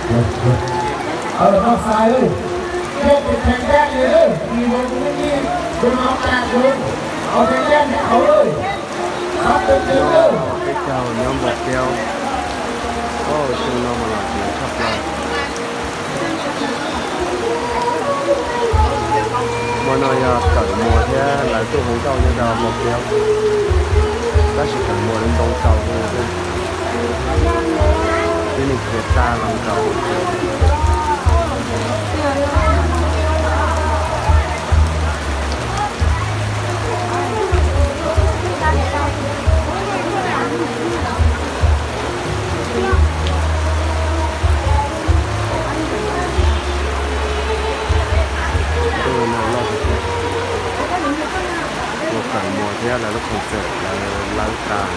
Los xais lawm, yog tus theem daj li lawm, nws los mus ib tus no tas lawm, tus theem daj nws qhauv lawm, qhov twg twg lawm. Peb caug nyob Npau Piaub, xyoo no mas los tsev tshaj plaws. Hmo no yog Kawm Muas thiab lawv tuaj hu nkauj nyob rau Npau Piaub, tab sis Kawm Muas ntoo tsaus li thiab, tib neeg khiav tag los nkaus. Ntuj no loj tiag tiag. Ua Kawm Muas thiab lawv lub concert lawv lawv tas.